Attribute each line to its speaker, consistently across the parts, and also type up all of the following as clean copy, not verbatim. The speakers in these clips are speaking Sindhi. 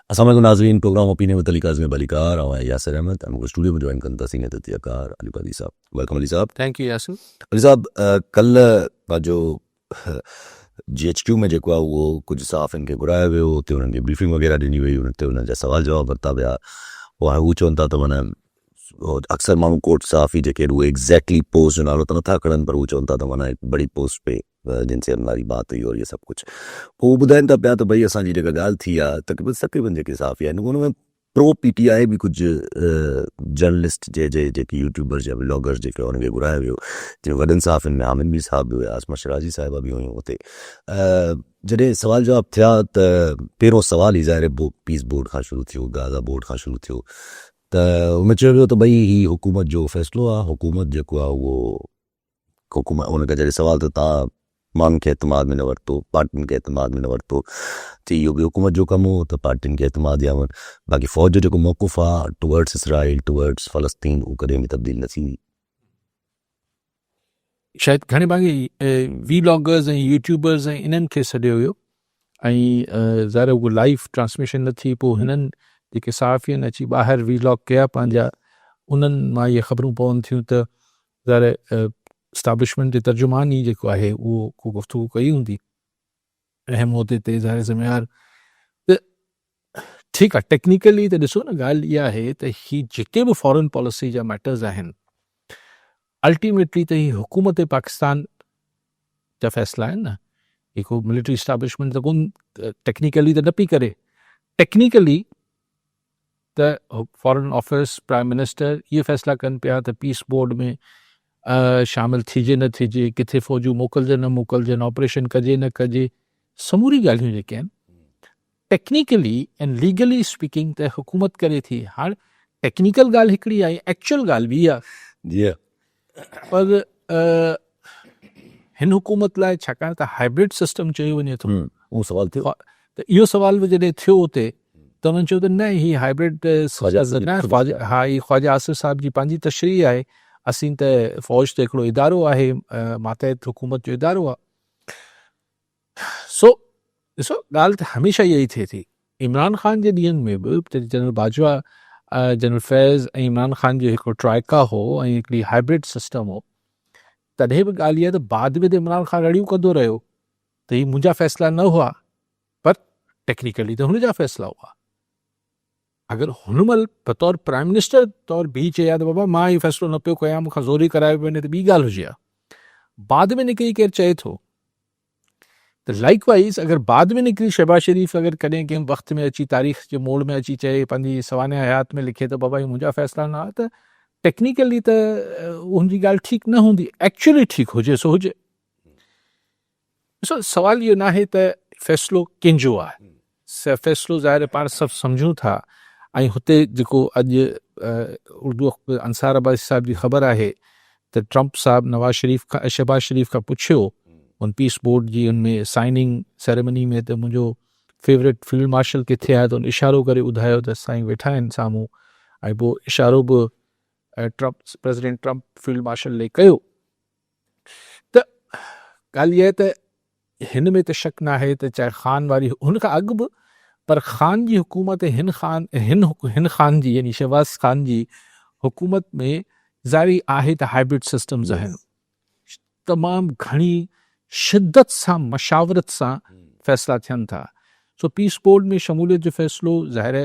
Speaker 1: السلام عليڪم ناظرين programme opinion with Ali Kazmi ڀليڪار آئون آهيان ياسر احمد ۽ مون کي اسٽوڊيو ۾ جوائن ڪن ٿا سينيئر تجزيه ڪار علي قاضي صاحب welcome Ali صاحب.
Speaker 2: Thank you Yasir.
Speaker 1: Ali صاحب ڪلهه پنهنجو جي ايڇ ڪيو ۾ جيڪو آهي اهو ڪجهه صحافين کي گهرايو ويو اتي انهن کي بريفنگ وغيره ڏني وئي ان تي انهن جا سوال جواب ورتا ويا پوء هاڻي هو چون ٿا ته معنيٰ اڪثر ماڻهو ڪوٽ صحافي جيڪي آهن اهي ايگزيڪٽلي پوسٽ جو نالو ته نٿا کڻن پر هو چون ٿا ته معنيٰ هڪ بڙي پوسٽ پي جن سي هماري بات هئي اور یہ سڀ ڪجهه پوء هو ٻڌائين ٿا پيا ته ڀئي اسان جي جيڪا ڳالهه ٿي آهي تقريبن تقريبن جيڪي صحافي آهن ان ۾ پرو پي ٽي آء به ڪجهه جرنلسٽ جي جي جيڪي يوٽيوبرز يا بلاگرز جيڪي انهن کي گهرايو ويو جن وڏن صحافين ۾ حامد مير صاحب به هيا عاصمه شرازي صاحبه به هيون اتي جڏهن سوال جواب ٿيا ته پهريون سوال ئي ظاهر آهي پيس بورڊ کان شروع ٿيو، گازا بورڊ کان شروع ٿيو ته ان ۾ چيو ويو ته ڀئي هي حڪومت جو فيصلو آهي، حڪومت جيڪو آهي اهو حڪومت ان کان جڏهن سوال ٿيو توهان ماڻهن کي اعتماد ۾ نه ورتو، پارٽين کي اعتماد ۾ نه ورتو ته اهو به حڪومت جو ڪم هو ته پارٽين کي اعتماد ڏيارڻ، باقي فوج جو جيڪو موقف آهي ٽوورڊس اسرائيل، ٽوورڊس فلسطين اهو ڪڏهن به تبديل نه ٿيندي.
Speaker 2: شايد گهڻي ڀاڱي وي لاگرز ۽ يوٽيوبرز ۽ انهن کي سڏيو ويو ۽ ظاهر اهو لائيو ٽرانسميشن نه ٿي پوء هنن جيڪي صحافين اچي ٻاهر وي لاگ ڪيا پنهنجا انهن مان اهي خبرون پون ٿيون ته ظاهر اسٽابلشمينٽ جي ترجمان ئي جيڪو آهي اهو ڪو گفتگو ڪئي هوندي اهم عهدي تي ظاهر ذميوار ته ٺيڪ آهي ٽيڪنيڪلي ته ڏسو نه ڳالهه اها آهي ته هي جيڪي به فارن پاليسي جا ميٽرز آهن الٽيميٽلي ته هي حڪومت پاڪستان جا فيصلا آهن نه هي ڪو ملٽري اسٽابلشمينٽ ته ڪون ٽيڪنيڪلي ته نه پئي ڪري ٽيڪنيڪلي ته فارن آفيس پرائم منسٽر اهي فيصلا ڪن پيا ته پيس بورڊ ۾ شامل ٿيجي نه ٿيجي ڪٿي فوجون موڪلجن نه موڪلجن آپريشن ڪجي نه ڪجي سموري ڳالهيون جيڪي آهن ٽيڪنيڪلي ۽ ليگلي اسپيڪنگ ته حڪومت ڪري ٿي. هاڻ ٽيڪنيڪل ڳالهه هڪڙي آهي ايڪچوئل ڳالهه ٻي آهي.
Speaker 1: جي ها.
Speaker 2: پر هن حڪومت لاء ڇاڪاڻ ته هائبرڊ سسٽم چيو وڃي ٿو.
Speaker 1: اهو سوال ٿيو.
Speaker 2: ته اهو سوال به جڏهن ٿيو اتي ته انهن چيو ته نه هي هائبرڊ نه ها هي خواجه آصف صاحب جي پنهنجي تشريح آهي اسين ته فوج ته هڪڙو ادارو آهي ماتحت حڪومت جو ادارو آهي. سو ڏسو ڳالهه ته هميشه اها ئي ٿئي ٿي. عمران خان جي ڏينهن ۾ به جڏهن جنرل باجوا، جنرل فيض ۽ عمران خان جو هڪڙو ٽرائيڪا هو ۽ هڪڙي هائبرڊ سسٽم هو تڏهن به ڳالهه اها ته بعد ۾ ته عمران خان رڙيون ڪندو رهيو ته هي منهنجا فيصلا نه هئا پر ٽيڪنيڪلي ته هن جا فيصلا هئا. اگر هن مهل بطور پرائم منسٽر طور بيهي چئي ها ته بابا مان هي فيصلو نه پيو ڪيان مون کان زوري ڪرايو پيو وڃي ته ٻي ڳالهه هجي ها. بعد ۾ نڪري ڪير چئي ٿو ته لائيڪ وائيز اگر بعد ۾ نڪري شهباز شريف اگر ڪڏهن ڪنهن وقت ۾ اچي تاريخ جي موڙ ۾ اچي چئي پنهنجي سوانح حيات ۾ لکي ته بابا هي منهنجا فيصلا نه هئا ته ٽيڪنيڪلي ته هن جي ڳالهه ٺيڪ نه هوندي ايڪچولي ٺيڪ هجي سو هجي. ڏسو سوال اهو ناهي ته فيصلو ڪنهن جو آهي، فيصلو ظاهر آهي پاڻ سڀ سمجهون ٿا ۽ هتي جيڪو اڄ اردو انصار عباسي صاحب جي خبر آهي ته ٽرمپ صاحب نواز شريف کان شهباز شريف کان پڇيو ان پيس بورڊ جي ان ۾ سائننگ سيريمني ۾ ته منهنجو فيورٽ فيلڊ مارشل ڪٿي آهي ته ان اشارو ڪري ٻڌايو ته سائين ويٺا آهن سامهون ۽ پوء اشارو به Trump president Trump field marshal ڏي ڪيو. ته ڳالهه اها آهي ته هن ۾ ته شڪ ناهي ته چاهي خان واري هن کان اڳ به پر خان جي حڪومت ۽ هن خان هن هن خان جي يعني شهباز خان جي حڪومت ۾ ظاهري آهي ته هائبرڊ سسٽمز آهن تمام گهڻي شدت سان مشاورت سان فيصلا ٿين ٿا سو پيس بورڊ ۾ شموليت جو فيصلو ظاهر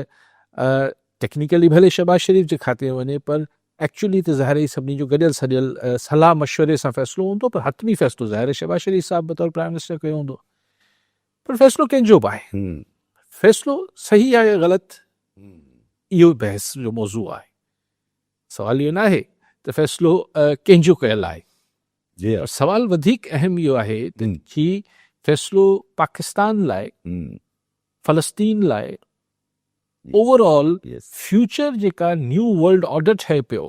Speaker 2: ٽيڪنيڪلي ڀلي شهباز شريف جي کاتي ۾ وڃي پر ايڪچولي ته ظاهر آهي سڀني جو گڏيل سڏيل صلاح مشوري سان فيصلو هوندو پر حتمي فيصلو ظاهر آهي شهباز شريف صاحب بطور پرائم منسٽر ڪيو هوندو پر فيصلو ڪنهن جو به آهي فيصلو صحيح آهي يا غلط اهو بحث جو موضوع آهي سوال اهو ناهي ته فيصلو ڪنهن جو ڪيل آهي جي سوال وڌيڪ اهم اهو آهي ته هي فيصلو پاڪستان لاء فلسطين لاء اوور آل فيوچر جيڪا نيو ورلڊ آرڊر ٺهي پيو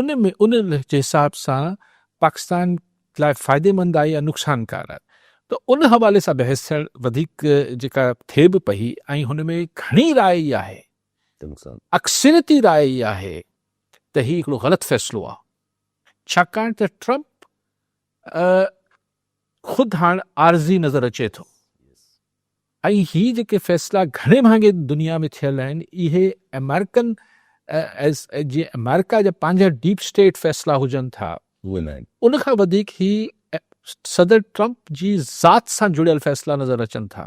Speaker 2: ان ۾ ان جي حساب سان پاڪستان لاء فائديمند آهي يا نقصانڪار آهي ته ان حوالي سان بحث ٿيڻ وڌيڪ جيڪا ٿئي به پئي ۽ هن ۾ گهڻي راء اها آهي اڪثريتي راء اها آهي ته هي هڪڙو غلط فيصلو آهي ڇاڪاڻ ته ٽرمپ خود هاڻ عارضي نظر اچي ٿو. ۽ هي جيڪي فيصلا گهڻي ڀاڱي دنيا ۾ ٿيل آهن اهي آمريڪن ايز جي آمريڪا جا پنهنجا ڊيپ اسٽيٽ فيصلا هجن ٿا ان کان وڌيڪ هي صدر ٽرمپ جي ذات سان جڙيل فيصلا نظر اچن ٿا.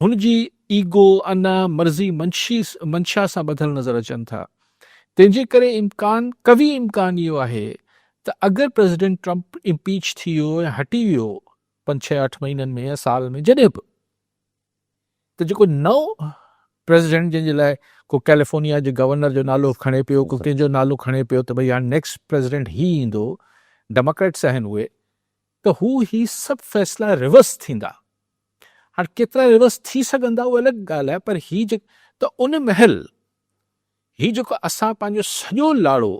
Speaker 2: هن جي ايگو، انا، مرضي، منشي منشا سان ٻڌل نظر اچن ٿا. تنهن جي ڪري امڪان قوي امڪان اهو آهي ته اگر پريزيڊنٽ ٽرمپ امپيچ ٿي ويو يا هٽي ويو پنج ڇهه اٺ مهينن ۾ يا سال ۾ جڏهن به ته جيڪو نئون پريزيڊنٽ جنهن جي لاء ڪو ڪيليفورنيا جي گورنر جو نالو کڻي پيو ڪو ڪنهن جو نالو کڻي پيو ته ڀئي هاڻي نيڪسٽ پريزيڊنٽ هي ايندو ڊيموڪريٽس آهن اهي ته هو هي سڀ فيصلا ريورس ٿيندا هاڻي ڪيترا ريورس ٿي سگهندا اهو الڳ ڳالهه آهي پر هي جي ته ان مهل هي جيڪو اسان پنهنجو سڄو لاڙو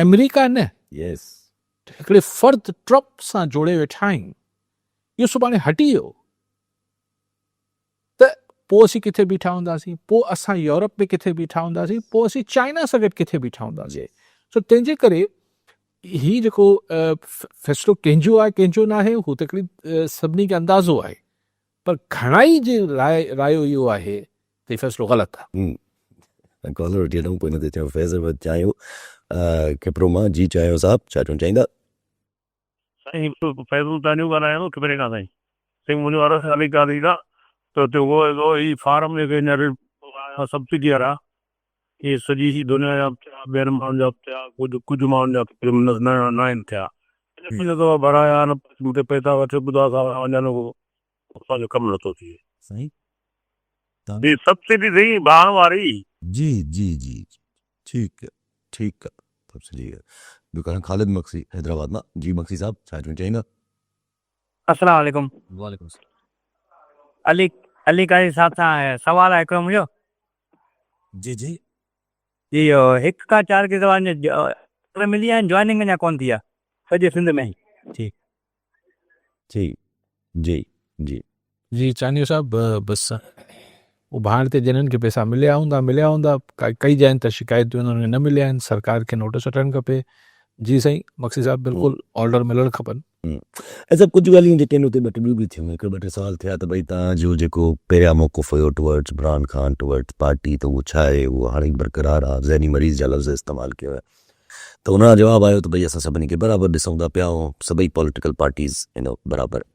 Speaker 2: آمريڪا نه هڪڙي فرد ٽرمپ سان جوڙي ويٺا آهيون اهو سڀاڻي هٽي ويو ته پوء اسين ڪٿي بيٺا هونداسين پوء اسان يورپ ۾ ڪٿي بيٺا هونداسين پوء اسين چائنا سان گڏ ڪٿي بيٺا هونداسين سو تنهن جي ڪري هي جيڪو فيصلو ڪنهن جو آهي ڪنهن جو ناهي هو ته هڪڙي سڀني کي اندازو آهي پر گهڻائي جي راء رايو اهو آهي ته هي فيصلو غلط آهي.
Speaker 1: ڪالر وٺي هلون پوء ان تي چيو فيض احمد چانهيو کپرو مان جي چانهيو صاحب ڇا چوڻ چاهيندا.
Speaker 3: سائين فيض چانهيو ڳالهايان ٿو کپري کان سائين سائين منهنجو عرض علي قاضي سان ته اتي اهو هو هي فارم جيڪي هينئر آيا سبسڊي وارا اهي سڄي دنيا جا به ٿيا ٻين ماڻهن جا به ٿيا ڪجهه ڪجهه ماڻهن جا نه ناهن ٿيا پنج دفعا ڀرايا آهن مون کي پئسا وٺي ٻڌا سا وڃن اسان جو ڪم نٿو ٿئي.
Speaker 1: سائين
Speaker 3: جي سبسڊي سائين ڀاڻ واري.
Speaker 1: جي جي جي ٺيڪ ٺيڪ سبسڊي ٻيو ڪرڻ خالد مگسي حيدرآباد مان جي مگسي صاحب ڇا چوڻ چاهيندا.
Speaker 4: السلام عليڪم.
Speaker 1: وعليڪم السلام.
Speaker 4: علي علي قاضي صاحب سان سوال آهي هڪڙو منهنجو.
Speaker 1: جي جي.
Speaker 4: جي اهو هڪ کان چار قسط ملي آهن جوائننگ اڃا ڪون ٿي آهي سڄي سنڌ ۾.
Speaker 1: ٺيڪ جي جي جي.
Speaker 2: جي چانيو صاحب بس اڀاڻ تي جنھن کي پئسا مليا ھوندا مليا ھوندا ڪئي جاين تان شڪايتون آھن انھن کي نه مليا آھن سرڪار کي نوٽس وٺڻ کپي جي سائين مگسي صاحب بلڪل آرڊر ملڻ کپن.
Speaker 1: ۽ سڀ ڪجهه ڳالهيون جيڪي آهن اتي ٻه ٽي ٻيون به ٿيون هڪ ٻه ٽي سوال ٿيا ته ڀئي توهان جو جيڪو پهريان موقف هيو towards Imran Khan towards party ته اهو ڇا آهي اهو هاڻي برقرار آهي ذهني مريض جا لفظ استعمال ڪيا ويا ته ان جو جواب آيو ته ڀئي اسان سڀني کي برابر ڏسون ٿا پيا ۽ سڀئي پوليٽيڪل پارٽيز ان برابر.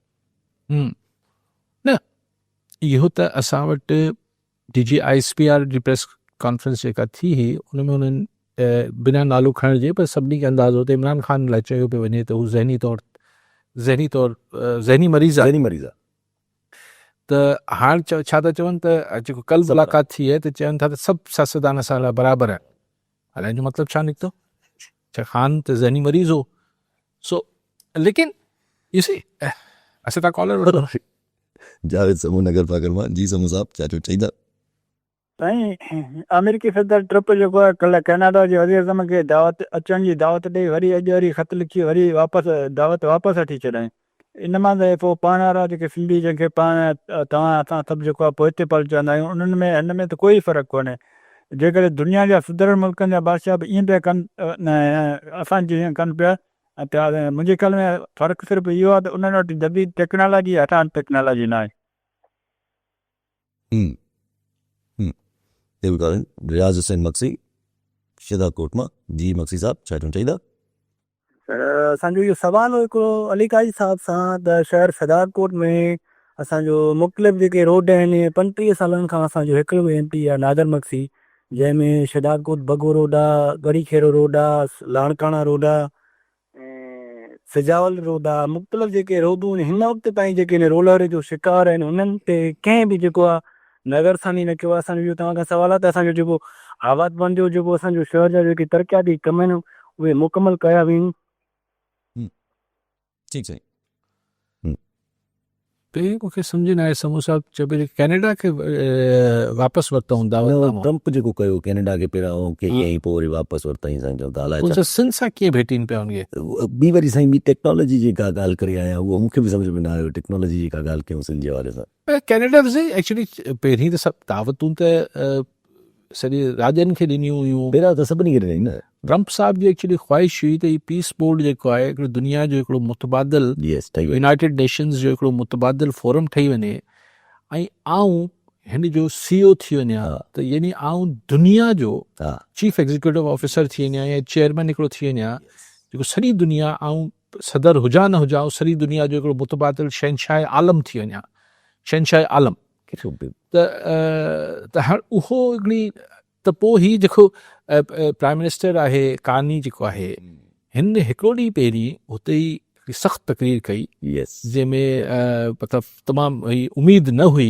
Speaker 2: نه اهو ته اسان وٽ D G I S P R جي پريس ڪانفرنس جيڪا ٿي هئي ان ۾ انهن بنا نالو کڻڻ جي پر سڀني کي اندازو ته عمران خان لاء چيو پيو وڃي ته هو ذهني طور ذهني طور ذهني مريض آهي.
Speaker 1: ذهني مريض آهي.
Speaker 2: ته هاڻ ڇا ٿا چون ته جيڪو ڪل ملاقات ٿي آهي ته چون ٿا ته سڀ سياستدان اسان لاء برابر آهن. هاڻي ان جو مطلب ڇا نڪتو؟ ڇا خان ته ذهني مريض هو. سو ليڪن يو سي اسين تان ڪالر وٺو.
Speaker 1: جاويد سمون نگر پاڪر مان جي سمون صاحب ڇا چوڻ چاهيندا.
Speaker 5: سائين آمريڪي صدر ٽرمپ جيڪو آهي ڪلهه ڪئناڊا جي وزيراعظم کي دعوت اچڻ جي دعوت ڏئي وري اڄ وري خط لکي وري واپس دعوت واپس وٺي ڇڏيائين ان مان ته پوء پاڻ وارا جيڪي سنڌي جنهن کي پاڻ توهان اسان سڀ جيڪو آهي پوئتي پل چوندا آهيون انهن ۾ هن ۾ ته ڪوئي فرق ڪونهي جيڪڏهن دنيا جا سڌريل ملڪن جا بادشاهه به ائين پيا ڪن اسان جيئن ڪن پيا ته منهنجي خيال ۾ فرق صرف اهو آهي ته انهن وٽ جديد ٽيڪنالاجي آهي اسان وٽ ٽيڪنالاجي ناهي.
Speaker 1: رياض حسين مگسي شهداد ڪوٽ مان جي مگسي صاحب ڇا چوڻ چاهيندا.
Speaker 5: سر اسان جو اهو سوال هو هڪڙو علي قاضي صاحب سان ته شهر شهدادڪوٽ ۾ اسان جو مختلف جيڪي روڊ آهن 35 سالن کان اسان جو هڪڙو ايم پي آهي نادر مگسي جنهن ۾ شهدادڪوٽ بگو روڊ آ ڳڙهي خيرو روڊ آ لاڙڪاڻا روڊ آ ۽ سجاول روڊ آ مختلف جيڪي روڊون هن وقت تائين جيڪي هن رولر جو شڪار آهن انهن تي ڪنهن به جيڪو آ نظر ثاني نه ڪيو آ اسان جو اهو توهان کان سوال آ ته اسان جو جيڪو آباد بند جو جيڪو اسان جو شهر جا جيڪي ترقياتي ڪم آهن اهي مڪمل ڪيا وين.
Speaker 1: ٺيڪ سائين.
Speaker 2: پي مون کي سمجهه نه آئي سمون صاحب چئي پيو ڪينيڊا کي واپس ورتائون دعوت نامو.
Speaker 1: ٽرمپ جيڪو ڪيو ڪينيڊا کي پهريان اوڪي ڪيائين پوء وري واپس ورتائين سائين چون ٿا الائي ڇا.
Speaker 2: سنڌ سان ڪيئن ڀيٽين پيا ان کي.
Speaker 1: ٻي وري سائين ٻي ٽيڪنالاجي جي ڪا ڳالهه ڪري آيا اهو مون کي به سمجهه ۾ نه آيو ٽيڪنالاجي جي ڪا ڳالهه ڪيون سنڌ جي حوالي سان.
Speaker 2: ڪينيڊا ڏسي ايڪچولي پهرين ته سڀ دعوتون ته. سڄي راڄن کي ڏنيون هيون.
Speaker 1: ڀيرا ته سڀني کي ڏنائين نه.
Speaker 2: ٽرمپ صاحب جي ايڪچولي خواهش هئي ته هي پيس بورڊ جيڪو آهي هڪڙو دنيا جو هڪڙو متبادل يونائيٽيڊ نيشنز جو هڪڙو متبادل فورم ٺهي وڃي ۽ آئون هن جو سي او ٿي وڃان ته يعني آئون دنيا جو چيف ايگزيڪيوٽو آفيسر ٿي وڃان يا چيئرمين هڪڙو ٿي وڃان جيڪو سڄي دنيا آئون صدر هجان نه هجان آئون سڄي دنيا جو هڪڙو متبادل شهنشاهه عالم ٿي وڃان شهنشاهه عالم ته ته هاڻ اهو هڪڙي ته پوء هي جيڪو پرائم منسٽر آهي ڪارني جيڪو آهي هن هڪڙو ڏينهن پهرين هتي ئي هڪڙي سخت تقرير ڪئي جنهن ۾ مطلب تمام هي اميد نه هئي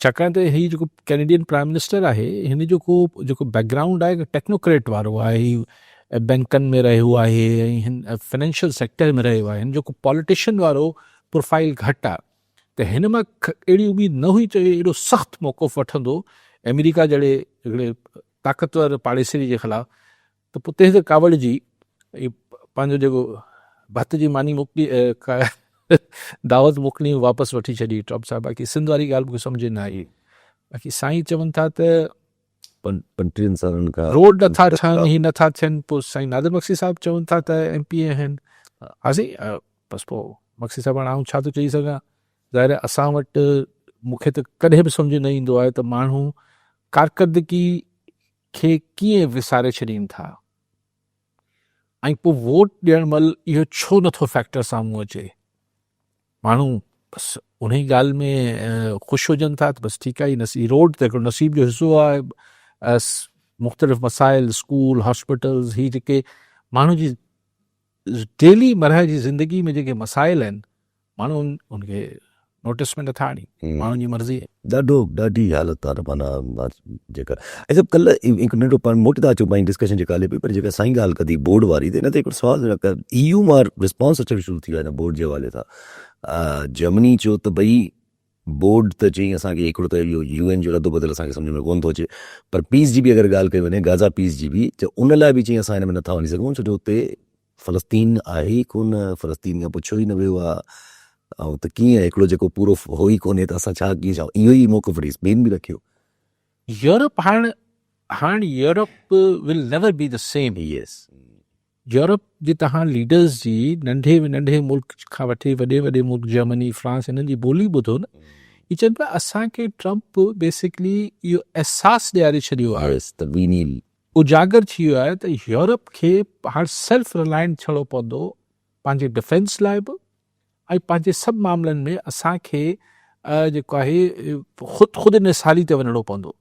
Speaker 2: ڇاڪاڻ ته هي جيڪو ڪينيڊين پرائم منسٽر آهي هن جو ڪو جيڪو بيڪ گرائونڊ آهي ٽيڪنوڪريٽ وارو آهي هي بينڪن ۾ رهيو آهي ۽ هن فنانشل سيڪٽر ۾ رهيو آهي هن جو ڪو پاليٽيشن وارو پروفائل گهٽ آهي ته هن مان اهڙي اميد نه هئي ته اهڙو سخت موقف وٺندو آمريڪا جهڙي هڪڙي طاقتور پاڙيسري جي خلاف ته پوء تنهن تي ڪاوڙجي پنهنجو جيڪو ڀت جي ماني موڪلي دعوت موڪلي واپس وٺي ڇڏي ٽرمپ صاحب باقي سنڌ واري ڳالهه مونکي سمجهه نه آئي باقي سائين چون ٿا ته
Speaker 1: پنٽيهن سالن کان
Speaker 2: روڊ نٿا ٺهن هي نٿا ٿين پوء سائين نادر مگسي صاحب چون ٿا ته ايم پي اي آهن ها سائين بس پوء مگسي صاحب هاڻ آئون ڇا ٿو چئي سگهان ظاهر آهي اسان وٽ مون کي ته ڪڏهن به سمجهه نه ايندو آهي ته ماڻهو ڪارڪردگي کي ڪيئن وساري ڇڏين ٿا ۽ پوء ووٽ ڏيڻ مهل اهو ڇو نٿو فيڪٽر سامهون اچي ماڻهو بس انهي ڳالهه ۾ خوش هجن ٿا ته بس ٺيڪ آهي نصيب روڊ ته هڪڙو نصيب جو حصو آهي مختلف مسائل اسڪول هاسپيٽلز هي جيڪي ماڻهو جي ڊيلي مرهه جي زندگي ۾ جيڪي مسائل آهن ماڻهو ان کي نوٽس ۾ نٿا آڻين ماڻهن جي مرضي.
Speaker 1: ڏاڍو ڏاڍي حالت آ نه معنيٰ جيڪا ۽ سڀ ڪل هڪ ننڍو پاڻ موٽي ٿا اچون پنهنجي ڊسڪشن جيڪا هلي پئي پر جيڪا سائين ڳالهه ڪڌي بورڊ واري ته ان تي هڪڙو سوال اي يو مان رسپانس اچڻ شروع ٿي ويو آهي بورڊ جي حوالي سان جرمني چيو ته ڀئي بورڊ ته چئي اسان کي هڪڙو ته اهو يو اين جو رد بدل اسان کي سمجهه ۾ ڪونه ٿو اچي پر پيس جي به اگر ڳالهه ڪئي وڃي گازا پيس جي به ته ان لاء به چئي اسان هن ۾ نٿا وڃي سگهون ڇو جو اتي فلسطين آهي ئي ڪونه، فلسطين کان پڇيو ئي نه ويو آهي ۽ ته ڪيئن هڪڙو جيڪو پورو هو ئي ڪونهي ته اسان ڇا ڪيئن ڇا اهو ئي موقف وٺي اسپين به رکيو.
Speaker 2: يورپ هاڻ هاڻ Europe will never be the same.
Speaker 1: Yes.
Speaker 2: Europe جي تهان ليڊرز جي ننڍي ۾ ننڍي ملڪ کان وٺي وڏي وڏي ملڪ جرمني فرانس انهن جي ٻولي ٻڌو نه هي چون پيا اسان کي ٽرمپ بيسڪلي اهو احساس ڏياري ڇڏيو آهي.
Speaker 1: يس ته وي نيڊ
Speaker 2: اجاگر ٿي ويو آهي ته يورپ کي هاڻ سيلف رلائنٽ ٿيڻو پوندو پنهنجي ڊفينس لاء به ۽ پنهنجي سڀ معاملن ۾ اسان کي جيڪو آهي خود خود انحصاري تي وڃڻو پوندو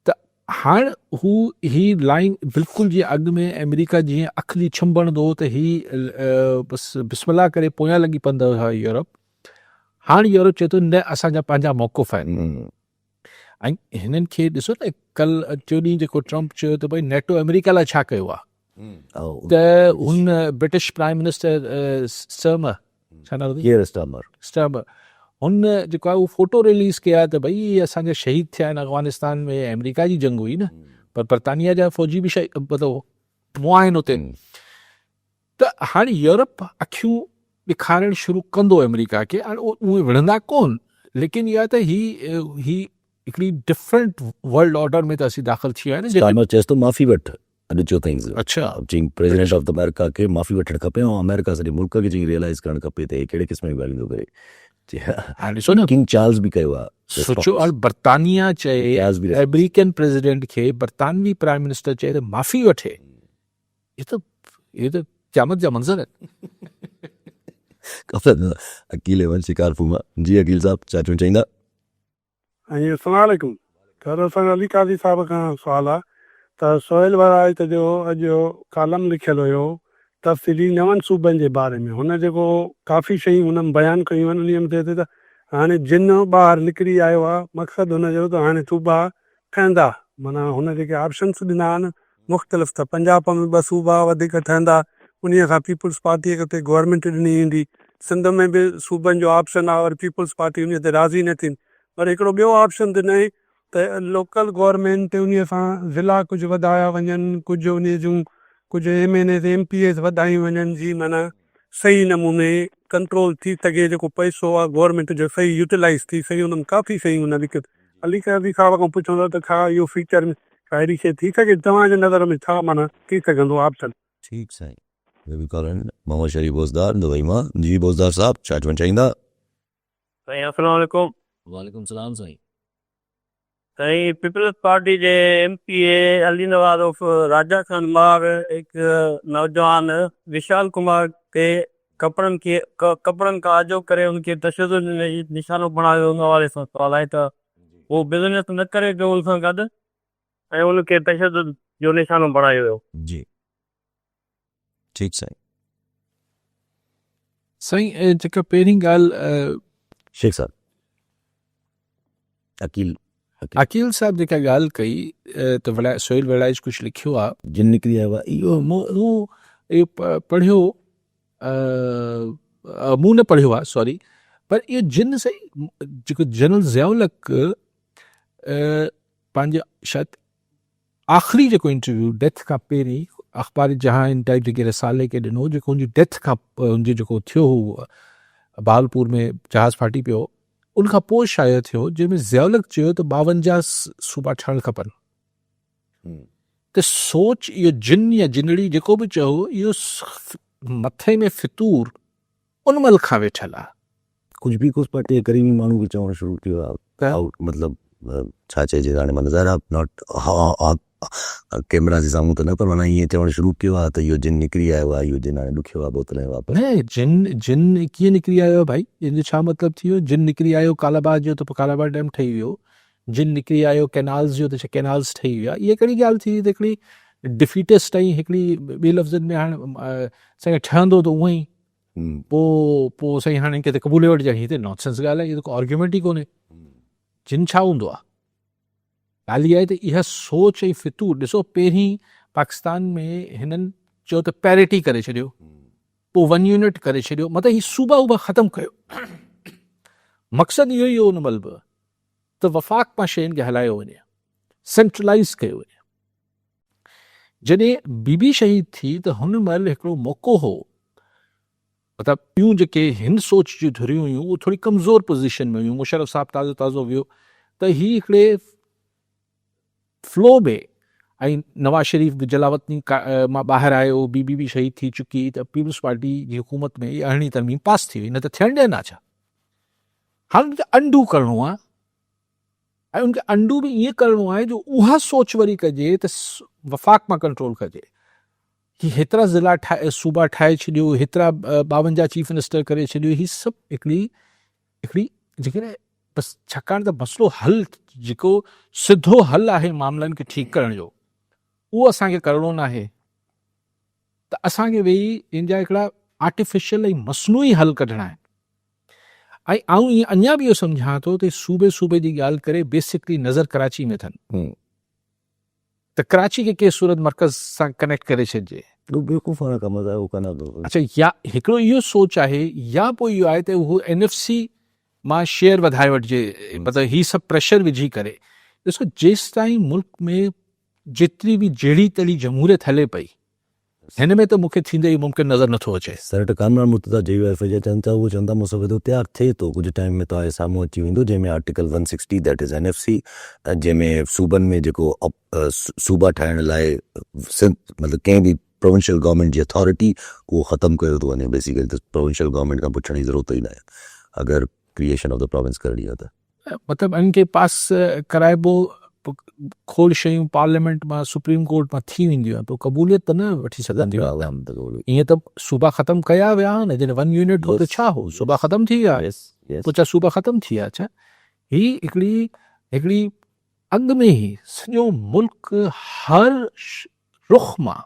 Speaker 2: ته هاڻ هو هي لائن بلڪل جيئن اڳ ۾ آمريڪا جيئن اک جي ڇنڀ هڻندو هو ته هي بس بسم الله ڪري پويان لڳي پوندو هو يورپ هاڻ يورپ چئي ٿو نه اسان جا پنهنجا موقف آهن ۽ هنن کي ڏسو نه ڪل ٽيون ڏينهن جيڪو ٽرمپ چيو ته ڀئي نيٽو آمريڪا لاء ڇا ڪيو آهي ته هن برٽش پرائم منسٽر اسٽرمر ڇا نالو
Speaker 1: ڪيئر اسٽرمر
Speaker 2: اسٽرمر هن جيڪو آهي اهو فوٽو رليز ڪيا ته ڀئي اهي اسان جا شهيد ٿيا آهن افغانستان ۾ آمريڪا جي جنگ هئي نه پر برطانيا جا فوجي به شهيد مطلب مئا آهن اتي ته هاڻي يورپ اکيون ڏيکارڻ شروع ڪندو آمريڪا کي هاڻي اهي وڙهندا ڪون ليڪن اها ته هي هي هڪڙي ڊفرنٽ ورلڊ آرڊر ۾ ته اسين داخل ٿي ويا آهيون
Speaker 1: اسٽارمر چيس ٿو معافي وٺ اڄ چيو اٿائينس
Speaker 2: اڇا
Speaker 1: چيائين پريزيڊنٽ آف آمريڪا کي معافي وٺڻ کپي ۽ آمريڪا سڄي ملڪ کي چيائين ريئلائز ڪرڻ کپي ته هي ڪهڙي قسم جون ڳالهيون ٿو ڪري
Speaker 2: هاڻي ڏسو نه
Speaker 1: ڪنگ چارلز به ڪيو آهي
Speaker 2: سوچو هاڻي برطانيا چئي آمريڪن پريزيڊنٽ کي برطانوي پرائم منسٽر چئي ته معافي وٺي هي ته هي ته قيامت جا منظر آهن.
Speaker 1: عقيل احمد شڪارپور مان جي عقيل صاحب ڇا چوڻ چاهيندا.
Speaker 6: ۽ السلام عليڪم سر اسان جو علي قاضي صاحب کان سوال آ ته سهيل ورائچ جو اڄ ڪالم لکيل هيو تفصيلي نون صوبن جي باري ۾ هن جيڪو ڪافي شيون هن ۾ بيان ڪيون آهن انهي ۾ چئي ٿو ته هاڻي جن ٻاهر نڪري آيو آ مقصد هن جو ته هاڻي صوبا ٺهندا معنيٰ هن جيڪي آپشنس ڏنا آهن مختلف ته پنجاب ۾ ٻه صوبا وڌيڪ ٺهندا انهي کان پيپلز پارٽي کي اتي گورنمينٽ ڏني ويندي سنڌ ۾ به صوبن جو آپشن آهي وري پيپلز پارٽي انهي تي راضي نه ٿيندي وري هڪڙو ٻيو آپشن ڏنائين ته لوڪل گورنمينٽ انهي سان ضلعا ڪجهه وڌايا وڃن ڪجهه انهي جون ڪجهه M N As M P As وڌايون وڃن جي معنيٰ صحيح نموني ڪنٽرول ٿي سگهي جيڪو پئسو آهي گورنمينٽ جو صحيح يوٽيلائيز ٿي سگهي ان ۾ ڪافي شيون هن لکيون علي قاضي صاحب کان پڇندو ته ڇا اهو فيچر ۾ ڪا اهڙي شيء ٿي سگهي توهان جي نظر ۾ ڇا معنيٰ ٿي سگهندو آپشن.
Speaker 1: ٺيڪ سائين بيبي ڪالر محمد شريف بوزدار دبئي مان جي بوزدار صاحب ڇا چوڻ چاهيندا.
Speaker 7: سائين السلام عليڪم.
Speaker 2: وعليڪم السلام سائين.
Speaker 7: سائين پيپلز پارٽي جي ايم پي اي علي نواز عرف راجا خان مار هڪ نوجوان وشال ڪمار کي ڪپڙن کي ڪپڙن کان آجو ڪري ان کي تشدد جو نشانو بڻايو ان حوالي سان سوال آهي ته هو بزنس نه ڪري پيو ان سان گڏ ۽ ان کي تشدد جو نشانو بڻايو ويو.
Speaker 1: جي ٺيڪ سائين.
Speaker 2: سائين جيڪا پهرين ڳالهه
Speaker 1: شيخ صاحب عقيل
Speaker 2: عقيل صاحب جيڪا ڳالهه ڪئي ته ولا سهيل وڙائچ ڪجهه لکيو آ.
Speaker 1: جن نڪري آيو آ
Speaker 2: اهو مون اهو پڙهيو مون نه پڙهيو آ سوري پر اهو جن سائين جيڪو جنرل ضياء الحق پنهنجي شايد آخري جيڪو انٽرويو ڊيٿ کان پهرين اخبار جهان ٽائپ جيڪي رسالي کي ڏنو جيڪو ان جي ڊيٿ کان ان جو جيڪو ٿيو هو بهاولپور ۾ جهاز ڦاٽي پيو ان کان پوء شايع ٿيو جنهن ۾ ضياء الحق چيو ته 52 صوبا ٺهڻ کپن ته سوچ اهو جن يا جنڙي جيڪو به چئو اهو مٿي ۾ فطور ان مهل کان ويٺل آ.
Speaker 1: ڪجهه پيپلز پارٽي جي قريبي ماڻهو به چوڻ شروع ٿي ويا آئوٽ مطلب ڇا چئجي هاڻي معنيٰ ظاهر آ not camera جي سامهون ته نه پر معنيٰ ائين چوڻ شروع ڪيو آ ته اهو جن نڪري آيو آ اهو جن هاڻي ڏکيو آ بوتل ۽ واپس.
Speaker 2: نه جن جن ڪيئن نڪري آيو آ ڀائي ان جو ڇا مطلب ٿي ويو جن نڪري آيو ڪالاباغ جو ته پوء ڪالاباغ ڊيم ٺهي ويو جن نڪري آيو ڪينالز جو ته ڇا ڪينالز ٺهي ويا اها ڪهڙي ڳالهه ٿي ته هڪڙي ڊفيٽسٽ ۽ هڪڙي ٻي لفظن ۾ هاڻ سائين ٺهندو ته اونئن ئي پوء پوء سائين هاڻي ڪٿي قبولي وٺجي هي ته نان سينس ڳالهه آهي هي ته ڪو آرگيومينٽ ئي ڪونهي جن ڇا هوندو آهي ڳالهه اها آهي ته اها سوچ ۽ فطور ڏسو پهرين پاڪستان ۾ هنن چيو ته پيرٽي ڪري ڇڏيو پوء ون يونٽ ڪري ڇڏيو مطلب هي صوبا ووبا ختم ڪيو مقصد اهو ئي هو ان مهل به ته وفاق مان شين کي هلايو وڃي سينٽرلائز ڪيو وڃي جڏهن بي بي شهيد ٿي ته هن مهل هڪڙو موقعو هو مطلب ٻيون جيڪي هن سوچ جون ڌريون هيون اهي ٿوري ڪمزور پوزيشن ۾ هيون مشرف صاحب تازو تازو ويو ته هي هڪڙي فلو ۾ ۽ نواز شريف به جلاوطني مان ٻاهر آيو بي بي به شهيد ٿي چڪي ته پيپلز پارٽي جي حڪومت ۾ اها ارڙهين ترميم پاس ٿي وئي نه ته ٿيڻ ڏين ها ڇا هاڻي انڊو ڪرڻو آهي ۽ ان کي انڊو به ائين ڪرڻو آهي جو اها سوچ وري ڪجي ته وفاق مان ڪنٽرول ڪجي. هي هيترا ضلعا ٺاهي صوبا ٺاهي ڇڏيو، هيترا 52 چيف منسٽر ڪري ڇڏيو، هي سڀ هڪڙي هڪڙي جيڪڏهن بس ڇاڪاڻ ته مسئلو حل جيڪو سڌو حل آهي معاملن کي ٺيڪ ڪرڻ جو اهو اسان کي ڪرڻو ناهي ته اسان کي ويهي ان جا هڪڙا آرٽيفيشل ۽ مصنوعي حل ڪڍڻا آهن. ۽ آئون ائين اڃا به اهو سمجهان ٿو ته صوبي صوبي جي ڳالهه ڪري بيسڪلي نظر ڪراچي ۾ اٿن ته ڪراچي کي ڪنهن صورت مرڪز سان ڪنيڪٽ ڪري ڇڏجي.
Speaker 1: اهو بيوقوفاڻا ڪم آهي اهو ڪندا ته.
Speaker 2: اڇا يا هڪڙو اهو سوچ آهي يا پوء اهو آهي ته هو اين ايف سي مان شيئر وڌائي وٺجي مطلب هي سڀ پريشر وجهي ڪري ڏسو جيستائين ملڪ ۾ جيتري به جهڙي تهڙي جمهوريت هلي پئي هن ۾ ته مون کي ٿيندي اهو ممڪن نظر نٿو اچي.
Speaker 1: سينيٽر ڪامران مرتضيٰ جي يو ايف اي جا چون ٿا اهو چون ٿا مسودو تيار ٿئي ٿو ڪجهه ٽائيم ۾ توهان جي سامهون اچي ويندو جنهن ۾ article one sixty that is N F C جنهن ۾ صوبن ۾ جيڪو صوبا ٺاهڻ لاء سنڌ مطلب ڪنهن به پروونشل گورنمينٽ جي اٿارٽي اهو ختم ڪيو ٿو وڃي بيسيڪلي ته پروونشل گورنمينٽ کان پڇڻ جي ضرورت ئي ناهي اگر ڪريئيشن آف the province ڪرڻي آهي ته.
Speaker 2: مطلب انهن کي پاس ڪرائبو کوڙ شيون پارليامينٽ مان سپريم ڪورٽ مان ٿي وينديون آهن پوء قبوليت ته نه وٺي سگهنديون ائين ته صوبا ختم ڪيا ويا آهن جڏهن ون يونٽ هو ته ڇا هو صوبا ختم ٿي ويا پوء ڇا صوبا ختم ٿي ويا ڇا هي هڪڙي هڪڙي اڳ ۾ ئي سڄو ملڪ هر رخ مان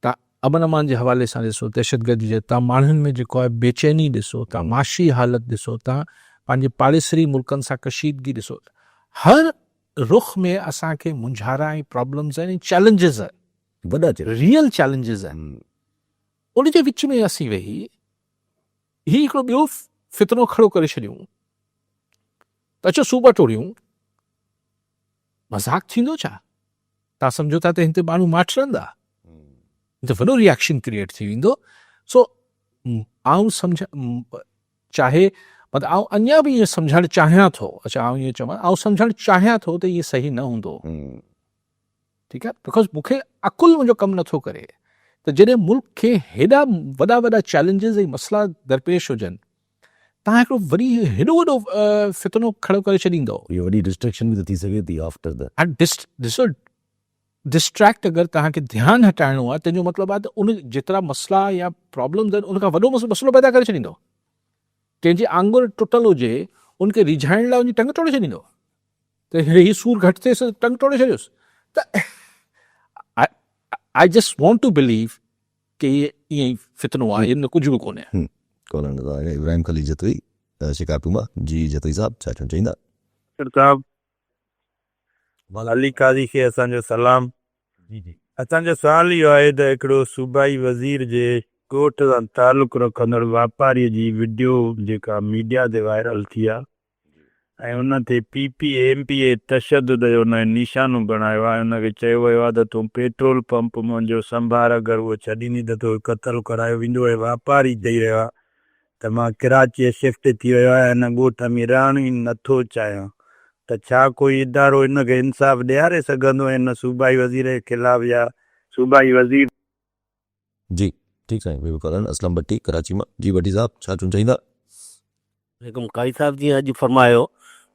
Speaker 2: تان امن امان جي حوالي سان ڏسو، دهشتگردي جي، تان ماڻهن ۾ جيڪو آهي بيچيني ڏسو، تان معاشي حالت ڏسو، تان پنهنجي پاڙيسري ملڪن سان ڪشيدگي ڏسو، هر رخ ۾ اسان کي مونجهارا ۽ پرابلمز آهن ۽ چئلينجز آهن،
Speaker 1: وڏا چئلينج،
Speaker 2: ريئل چئلينجز آهن، ان جي وچ ۾ اسين ويهي هي هڪڙو ٻيو فتنو کڙو ڪري ڇڏيون ته اچو صوبا ٽوڙيون، مذاق ٿيندو ڇا؟ توهان سمجهو ٿا ته هن تي ماڻهو ماٺ رهندا؟ هن تي وڏو ريئڪشن ڪريئيٽ ٿي ويندو. سو آئون سمجهان چاهي مطلب آئون اڃا به ائين سمجهڻ چاهيان ٿو، اڇا آئون ائين چوان، آئون سمجهڻ چاهيان ٿو ته ائين صحيح نه هوندو. ٺيڪ آهي، because مون کي عقل منهنجو ڪم نٿو ڪري ته جڏهن ملڪ کي هيڏا وڏا وڏا چئلينجز ۽ مسئلا درپيش هجن، توهان هڪڙو وري هيڏو وڏو فتنو کڙو ڪري ڇڏيندؤ.
Speaker 1: اهو وڏي ڊسٽريڪشن به ته ٿي سگهي ٿي آفٽر the.
Speaker 2: ها ڏسو ڊسٽريڪٽ اگر توهان کي ڌيان هٽائڻو آهي تنهن جو مطلب آهي ته ان جيترا مسئلا يا پرابلمز آهن ان کان وڏو مسئلو پيدا ڪري ڇڏيندو. ڪنهن جي آڱر ٽٽل هجي ان کي ريجهائڻ لاء ان جي ٽنگ ٽوڙي ڇڏيندو ته هي سور گهٽ ٿئيس ٽنگ ٽوڙي ڇڏيوس ته I just want to believe ڪي ائين ئي فتنو آهي ان ۾ ڪجهه به ڪونهي.
Speaker 1: ڪالر نظر آيا ابراهيم خليل جتوئي شڪارپور مان جي جتوئي صاحب ڇا چوڻ چاهيندا.
Speaker 7: صاحب علي قاضي کي اسان جو سلام. اسان جو سوال اهو آهي ته هڪڙو صوبائي وزير جي ڳوٺ سان تعلق رکندڙ واپاري جي وڊيو جيڪا ميڊيا تي وائرل ٿي آهي ۽ ان تي پي پي ايم پي اي تشدد جو ان کي نشانو بڻايو آهي ان کي چيو ويو آهي ته تون پيٽرول پمپ منهنجو سنڀار اگر اهو ڇڏيندين ته توکي قتل ڪرايو ويندو ۽ واپاري چئي رهيو آهي ته مان ڪراچيء شفٽ ٿي ويو آهيان، هن ڳوٺ ۾ رهڻ ئي نه ٿو چاهيان ته ڇا ڪوئي ادارو هن کي انصاف ڏياري سگهندو ۽ هن صوبائي وزير جي خلاف يا صوبائي وزير.
Speaker 1: جي ٺيڪ سائين ويو ڪالن اسلم ڀٽي ڪراچي مان جي ڀٽي صاحب ڇا چون چاهيندا.
Speaker 8: حڪم قاضي صاحب جيئن اڄ فرمايو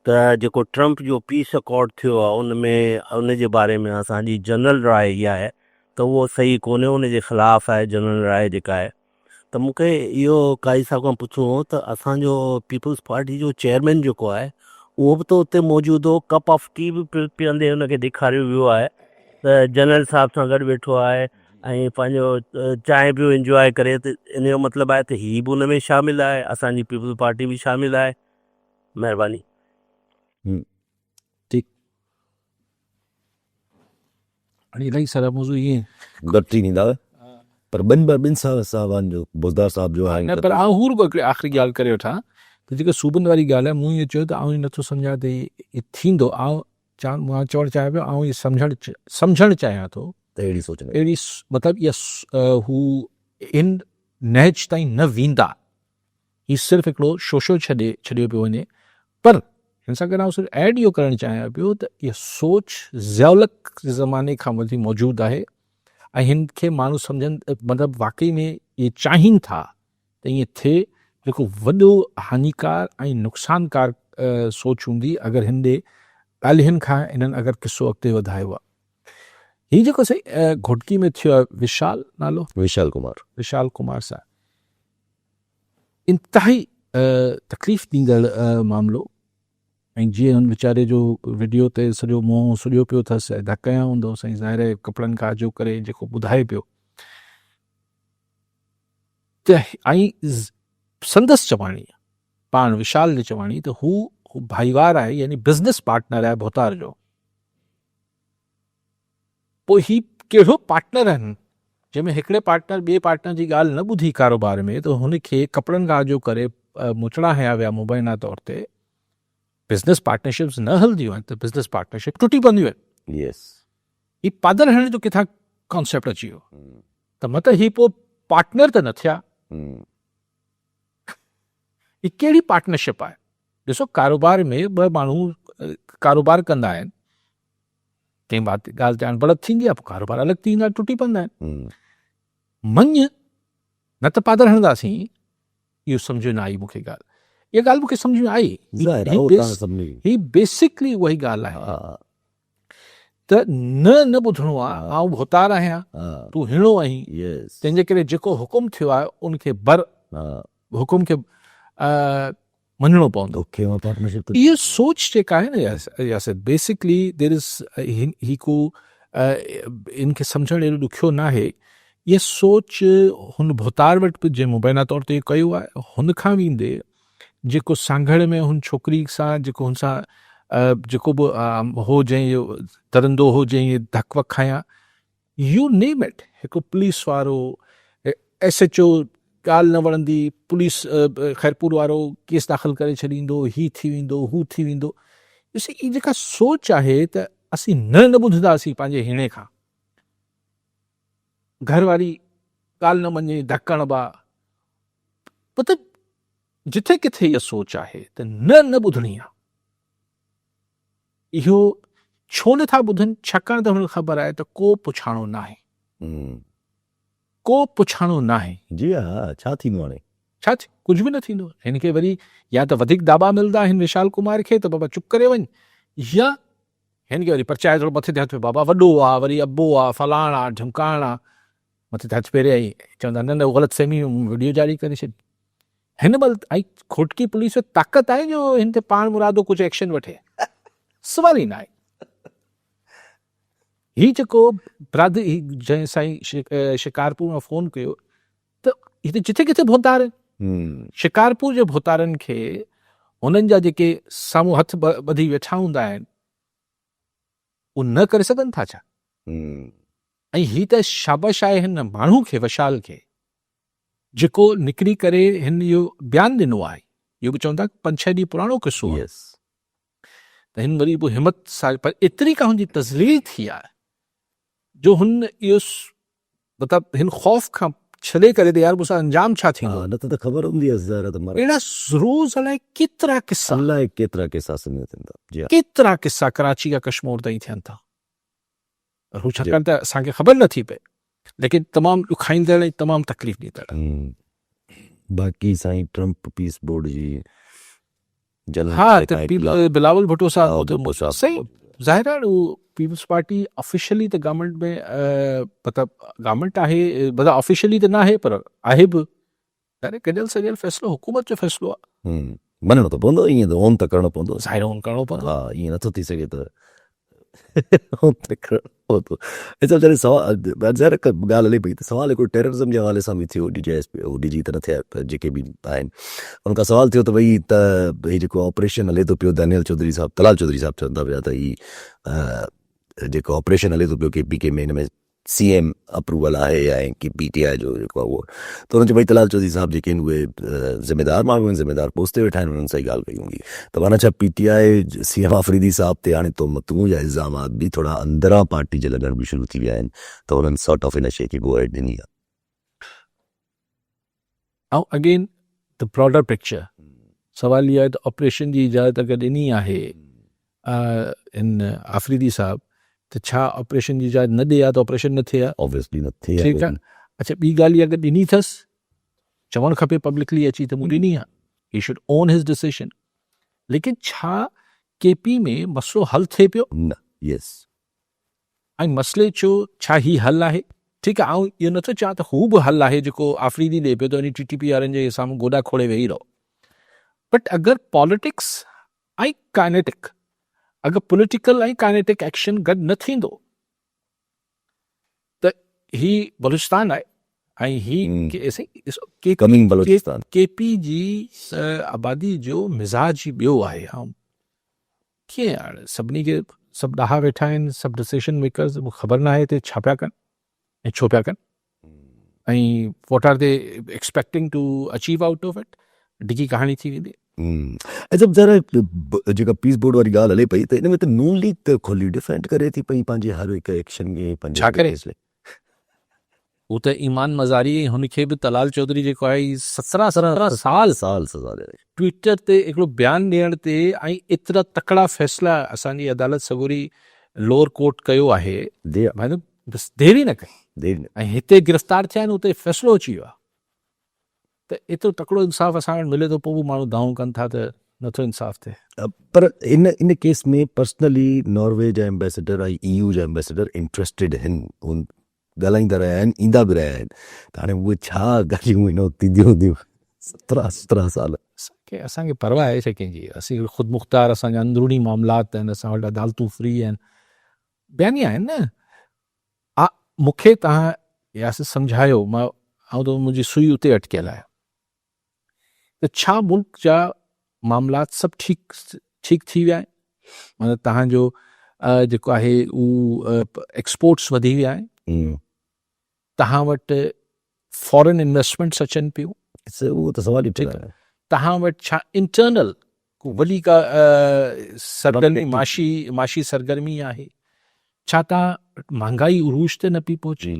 Speaker 8: ته جيڪو ٽرمپ جو پيس اڪارڊ ٿيو آهي ان ۾ ان جي باري ۾ اسان جي جنرل راء اها آهي ته اهو صحيح ڪونهي ان جي خلاف آهي جنرل راء جيڪا آهي ته مون کي اهو قاضي صاحب کان پڇڻو هو ته اسان جو پيپلز پارٽي جو چيئرمين جيڪو آهي اهو به ته اتي موجود هو ڪپ آف ٽي به پيئندي ان کي ڏيکاريو ويو آهي ته جنرل صاحب سان گڏ ويٺو آهي ۽ پنهنجو چانهه پيو انجواء ڪري ته ان جو مطلب آهي ته هي به ان ۾ شامل آهي اسان جي پيپلز پارٽي به شامل آهي مهرباني.
Speaker 1: ٺيڪ.
Speaker 2: هاڻي الاهي سارا موضوع ائين.
Speaker 1: گڏ ٿي ويندا پر ٻن ٻن صاحبان جو بوزدار صاحب جو آهي.
Speaker 2: نه پر آئون هو رڳو هڪڙي آخري ڳالهه ڪري وٺان ته جيڪا صوبن واري ڳالهه آهي مون ائين چيو ته آئون ائين نٿو سمجهان ته هي ٿيندو آئون چوان مان چوڻ چاهيان پيو آئون اهو سمجهڻ سمجهڻ چاهيان ٿو
Speaker 1: ته اهڙي سوچ نه
Speaker 2: اهڙي مطلب اها هو ان نهج تائين نه ويندا هي صرف هڪڙو شوشو ڇڏي ڇڏيو پيو وڃي پر هن سان گڏ آئون صرف ايڊ اهو ڪرڻ چاهيان پيو ته اها سوچ ضياء الحق جي زماني کان وٺي موجود آهي ۽ هن کي ماڻهو سمجهن مطلب واقعي ۾ اهي چاهين ٿا ته ائين ٿئي جيڪو وڏو هاڃيڪار ۽ نقصانڪار سوچ هوندي اگر هن ڏي ڳالهين کان انهن اگر قصو اڳتي وڌايو آهي هي جيڪو سائين گهوٽڪي ۾ ٿيو آهي وشال نالو
Speaker 1: وشال ڪمار
Speaker 2: وشال ڪمار صاحب انتهائي تڪليف ڏيندڙ معاملو ۽ جيئن هن ويچاري جو وڊيو تي سڄو منهن سڄو پيو اٿس ۽ ڌڪ هنيا هوندوس ۽ ظاهر آهي ڪپڙن کان آجو ڪري جيڪو ٻڌائي پيو ته ۽ سندس چواڻي پاڻ وشال جي چواڻي ته هو ڀائيوار آهي يعني بزنس پارٽنر آهي ڀوتار جو پوء هي ڪهڙو پارٽنر آهن جنهن ۾ هڪڙي پارٽنر ٻئي پارٽنر جي ڳالهه نه ٻڌي ڪاروبار ۾ ته هن کي ڪپڙن کان آجو ڪري موچڙا هنيا ويا مبينا طور تي بزنس پارٽنرشپس نه هلنديون آهن ته بزنس پارٽنرشپ ٽٽي پونديون آهن.
Speaker 1: يس.
Speaker 2: هي پادر هڻڻ جو ڪٿان ڪانسيپٽ اچي ويو ته مطلب هي پوء پارٽنر ته نه ٿيا. هي ڪهڙي پارٽنرشپ آهي ڏسو ڪاروبار ۾ ٻه ماڻهو ڪاروبار ڪندا آهن ڪنهن بات ڳالهه تي اڻبڻت ٿيندي آهي پوء ڪاروبار الڳ ٿي ويندا ٽٽي پوندا آهن مڃ نه ته پادر هڻنداسين اهو سمجهه نه آئي مون کي ڳالهه اها ڳالهه مون کي سمجهه ۾ آئي هي بيسڪلي اها ئي ڳالهه آهي ته نه نه ٻڌڻو آهي آئون ڀوتار آهيان تون هيڻو آهين تنهنجي ڪري جيڪو حڪم ٿيو آهي ان کي بر حڪم کي مڃڻو پوندو. اها سوچ جيڪا آهي نه ياسر بيسڪلي there از هي ڪو ان کي سمجهڻ ايڏو ڏکيو ناهي اها سوچ هن ڀوتار وٽ به جنهن مبينا طور تي ڪيو آهي هن کان ويندي جيڪو سانگهڙ ۾ هن ڇوڪري سان جيڪو هن سان جيڪو به هو جنهن ترندو هو جنهن ڌڪ وڪ هنيا يو نيم it هڪ پوليس وارو ايس ايڇ او ڳالهه نه وڻندي پوليس خيرپور وارو ڪيس داخل ڪري ڇڏيندو هي ٿي ويندو هو ٿي ويندو يو سي هي جيڪا سوچ آهي ته اسين نه نه ٻڌنداسين پنهنجي هيڻي کان گهر واري ڳالهه نه مڃي ڌڪ هڻبا مطلب. جٿي ڪٿي اها سوچ آهي ته نه نه ٻڌڻي آ. اهو ڇو نه ٿا ٻڌن ڇاڪاڻ ته هنن کي خبر آهي ته ڪو پڇاڻو ناهي. ڪو پڇاڻو ناهي.
Speaker 1: جي ها ڇا ٿيندو هاڻي؟
Speaker 2: ڇا ٿي ڪجهه به نه ٿيندو. هن کي وري يا ته وڌيڪ داٻا ملندا هن وشال ڪمار کي ته بابا چپ ڪري وڃ يا هن کي وري پرچائي ٿورو مٿي تي هٿ بابا وڏو آ وري ابو آ فلاڻ آ ڍمڪاڻ آ مٿي تي هٿ ڦيري ۽ چوندا نه نه غلط فهمي وڊيو جاري ڪري ڇڏي. هن مهل ۽ گهوٽڪي پوليس ۾ طاقت آهي جو هن تي پاڻ مرادو ڪجهه ايڪشن وٺي؟ سوال ئي ناهي. هي جيڪو برادري هي جنهن سائين شڪارپور مان فون ڪيو ته هتي جٿي ڪٿي ڀوتار آهن. شڪارپور جي ڀوتارن کي هنن جا جيڪي سامهون هٿ ٻڌي ويٺا هوندا آهن اهو نه ڪري سگهن ٿا ڇا؟ ۽ هي ته شابش آهي هن ماڻهو کي وشال کي جيڪو نڪري ڪري هن اهو بيان ڏنو آهي. اهو به چون ٿا پنج ڇهه ڏينهن پراڻو قصو آهي ته هن وري پوء همت سان پر ايتري ڪا هن جي تذليل ٿي آهي جو هن اهو مطلب هن خوف کان ڇڏي ڪري ته يار مون سان انجام ڇا ٿيندو.
Speaker 1: نه ته ته خبر هوندي هيس ظاهر آهي ته
Speaker 2: اهڙا روز الائي ڪيترا قصا
Speaker 1: الائي ڪيترا قصا سنڌ ۾ ٿين ٿا جي ها.
Speaker 2: ڪيترا قصا ڪراچي کان ڪشمور تائين ٿين ٿا. پر هو ڇاڪاڻ ته اسان کي خبر نٿي پئي ليڪن تمام ڏکائيندڙ ۽ تمام تڪليف ڏيندڙ.
Speaker 1: باقي سائين ٽرمپ پيس بورڊ جي جنرل
Speaker 2: ها ته بلاول ڀٽو صاحب صحيح ظاهر آهي هو پيپلز پارٽي آفيشلي ته گورنمينٽ ۾ مطلب گورنمينٽ آهي مطلب آفيشلي ته ناهي پر آهي به ظاهر آهي گڏيل سڏيل فيصلو حڪومت جو فيصلو آهي.
Speaker 1: مڃڻو ته پوندو ائين ته اون ته ڪرڻو پوندو.
Speaker 2: ظاهر اون ڪرڻو پوندو.
Speaker 1: ها ائين نٿو ٿي سگهي ته اون ته ڪرڻو پوندو. اچا جڏهن سوال ظاهر هڪ ڳالهه هلي پئي ته سوال هڪڙو ٽيررزم جي حوالي سان به ٿيو ڊي جي ايس پي ڊي جي ته نه ٿيا پر جيڪي به آهن ان کان سوال ٿيو ته ڀئي ته هي جيڪو آپريشن هلي ٿو پيو دانيال چوڌري صاحب طلال چوڌري صاحب چون ٿا پيا ته هي جيڪو آپريشن هلي ٿو پيو ڪي پي ڪي ۾ هن ۾ سي ايم اپروول آهي يا ڪي پي ٽي آء جو جيڪو آهي اهو ته انهن چيو ڀئي طلال چوڌري صاحب جيڪي آهن اهي ذميدار ماڻهو آهن ذميدار پوسٽ تي ويٺا آهن انهن صحيح ڳالهه ڪئي هوندي ته معنيٰ ڇا P T I C M Afridi صاحب تي هاڻي تهمتون يا الزامات به ٿورا اندران پارٽي جي لڳڻ به شروع ٿي ويا آهن ته انهن سارٽ آف ان شيء کي گو هيڊ ڏني آهي.
Speaker 2: ۽ اگين the broader picture سوال اهو آهي ته آپريشن جي اجازت اگر ڏني آهي هن آفريدي صاحب ته ڇا آپريشن جي اجازت نه ڏي ها ته آپريشن نه ٿئي ها؟
Speaker 1: Obviously نه ٿئي ها.
Speaker 2: ٺيڪ آهي اڇا ٻي ڳالهه اگر ڏني اٿس چوڻ کپي پبلڪلي اچي ته مون ڏني آهي he should own his decision ليڪن ڇا ڪي پي ۾ مسئلو حل ٿئي پيو؟
Speaker 1: نه يس.
Speaker 2: ۽ مسئلي جو ڇا هي حل آهي؟ ٺيڪ آهي آئون اهو نٿو چوان ته هو به حل آهي جيڪو آفريدي ڏئي پيو ته وڃي ٽي ٽي پي وارن جي سامهون گوڏا کوڙي ويهي رهو بٽ اگر پاليٽڪس ۽ ڪائنيٽڪ اگر پوليٽيڪل ۽ ڪائنيٽڪ ايڪشن گڏ نه ٿيندو ته هي بلوچستان آهي ۽ هي ڪي پي جي آبادي جو مزاج ئي ٻيو آهي. ڪيئن يار سڀني کي سڀ ڏاها ويٺا آهن سڀ ڊسيشن ميڪرز خبر ناهي هتي ڇا پيا ڪن ۽ ڇو پيا ڪن ۽ what are they expecting to achieve out of it ڊگهي ڪهاڻي ٿي ويندي.
Speaker 1: اچا ذرا جيڪا پيس بورڊ واري ڳالهه هلي پئي ته ان ۾ ته نون ليگ ته کلي ڊفينڊ ڪري ٿي پئي پنهنجي هر هڪ ايڪشن کي پنهنجي
Speaker 2: ڇا ڪري هو ته ايمان مزاري ۽ هن کي به طلال چوڌري جيڪو آهي 17 17 سال
Speaker 1: سال سزا ڏياري.
Speaker 2: ٽوئيٽر تي هڪڙو بيان ڏيڻ تي ۽ ايترا تڪڙا فيصلا اسان جي عدالت سڳوري لوئر ڪورٽ ڪيو آهي مطلب بس دير ئي نه ڪئي
Speaker 1: دير نه
Speaker 2: ۽ هتي گرفتار ٿيا آهن اتي فيصلو اچي ويو آهي ته ايترو تڪڙو انصاف اسان وٽ ملي ٿو پوء به ماڻهو دانهون ڪن ٿا ته نٿو انصاف ٿئي.
Speaker 1: پر ان ان ڪيس ۾ پرسنلي ناروي جا ايمبيسڊر ۽ اي يو جا ايمبيسڊر انٽريسٽيڊ هن ڳالهائيندا رهيا آهن ايندا به رهيا آهن ته هاڻي اهي ڇا ڳالهيون هن وقت ٿينديون هونديون سترهن سترهن سال.
Speaker 2: اسان کي پرواهه آهي ڇا ڪنهن جي اسين خودمختار اسان جا اندروني معاملات آهن اسان وٽ عدالتون فري آهن بيانيا آهن نه آ مون کي توهان ياسر سمجهايو مان آئون ته منهنجي سوئي اتي اٽڪيل آهي ته ڇا ملڪ جا معاملات سڀ ٺيڪ ٺيڪ ٿي ويا آهن معنيٰ توهان جو جيڪو آهي اهو ايڪسپورٽس وڌي ويا آهن توهان وٽ فارن انويسٽمينٽس اچن پيون
Speaker 1: اهو ته سوال ئي ٺيڪ آهي
Speaker 2: توهان وٽ ڇا انٽرنل ڪو وڏي ڪا سرگرمي معاشي معاشي سرگرمي آهي ڇا توهان وٽ مهانگائي عروج تي نه پئي پهچي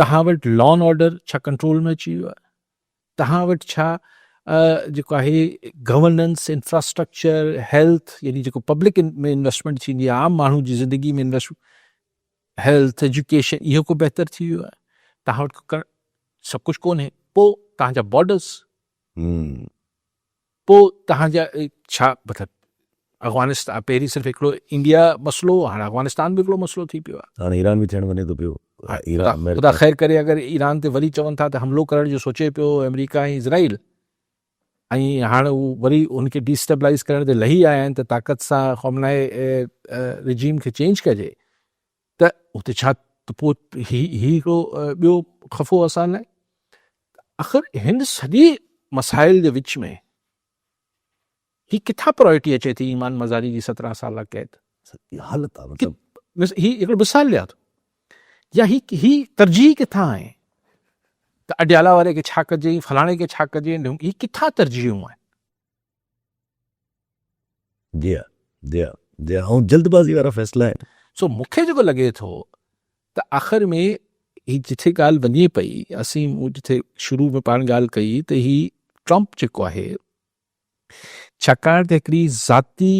Speaker 2: توهان وٽ لا اينڊ آرڊر ڇا ڪنٽرول ۾ اچي ويو آهي توهان وٽ ڇا جيڪو آهي گورننس، انفراسٽرڪچر، هيلٿ يعني جيڪو پبلڪ ۾ انويسٽمينٽ ٿيندي آهي عام ماڻهو جي زندگي ۾ انويسٽ هيلٿ ايجوڪيشن اهو ڪو بهتر ٿي ويو آهي توهان وٽ سڀ ڪجهه ڪونهي پوء توهان جا بارڊرز پوء توهان جا ڇا مطلب افغانستان پهرين صرف هڪڙو انڊيا مسئلو هو هاڻي افغانستان به هڪڙو مسئلو ٿي پيو آهي.
Speaker 1: هاڻي ايران به ٿيڻ وڃي ٿو پيو ايران
Speaker 2: خدا خير ڪري اگر ايران تي وري چون ٿا ته حملو ڪرڻ جو سوچي پيو آمريڪا ۽ اسرائيل ۽ هاڻ هو وري ان کي ڊي اسٽيبلائز ڪرڻ تي لهي آيا آهن ته طاقت سان خومنائي رجيم کي چينج ڪجي ته اتي ڇا ته پوء هي هي هڪڙو ٻيو خفو اسان لاء آخر هن سڄي مسائل جي وچ ۾ هي ڪٿان پرائرٽي اچي ٿي ايمان مزاري جي 17 سالا قيد
Speaker 1: حالت آ مطلب
Speaker 2: هي هڪڙو مثال ڏيان ٿو يا هي هي ترجيح ڪٿان آهي ته اڊيالا واري کي ڇا ڪجي فلاڻي کي ڇا ڪجي هي ڪٿان ترجيحون آهن
Speaker 1: جي ها جي ها جي ها ۽ جلد بازي وارا فيصلا آهن.
Speaker 2: سو مون کي جيڪو لڳي ٿو ته آخر ۾ هي جٿي ڳالهه وڃي پئي اسين مون جٿي شروع ۾ پاڻ ڳالهه ڪئي ته هي ٽرمپ جيڪو آهي ڇاڪاڻ ته هڪڙي ذاتي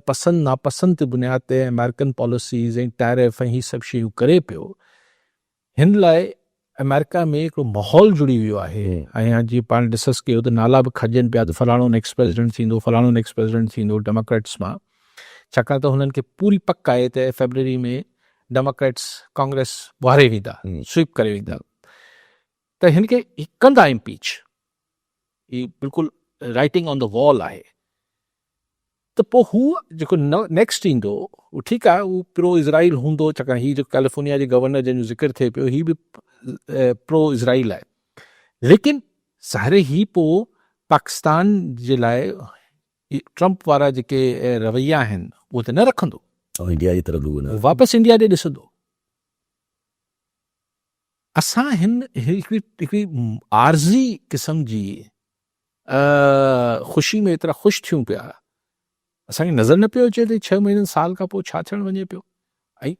Speaker 2: پسند ناپسند تي بنياد تي آمريڪن پاليسيز ۽ ٽيرف ۽ هي سڀ شيون ڪري پيو هن لاء آمريڪا ۾ هڪڙو ماحول جڙي ويو آهي ۽ هاڻ جيئن پاڻ ڊسڪس ڪيو ته نالا به کڄن پيا ته فلاڻو نيڪسٽ پريزيڊنٽ ٿيندو فلاڻو نيڪسٽ پريزيڊنٽ ٿيندو ڊيموڪريٽس مان ڇاڪاڻ ته هنن کي پوري پڪ آهي ته فيبروري ۾ ڊيموڪريٽس ڪانگريس ٻهاري ويندا سوئپ ڪري ويندا ته هن کي ڪندا امپيچ هي بلڪل رائٽنگ آن the وال آهي ته پوء هو جيڪو نيڪسٽ ايندو اهو ٺيڪ آهي اهو پرو اسرائيل هوندو ڇاڪاڻ هي جيڪو ڪيليفورنيا جي گورنر جنهن جو ذڪر ٿئي پيو هي به پرو اسرائيل آهي ليڪن ظاهر هي پوء پاڪستان جي لاء ٽرمپ وارا جيڪي رويا آهن اهو ته نه رکندو
Speaker 1: انڊيا جي طرف
Speaker 2: به واپس انڊيا ڏي ڏسندو اسان هن هڪڙي عارضي قسم جي خوشي ۾ ايترا خوش ٿيون پيا اسان کي نظر نه پيو اچي ته ڇهه مهينن سال کان پوء ڇا ٿيڻ وڃي پيو ۽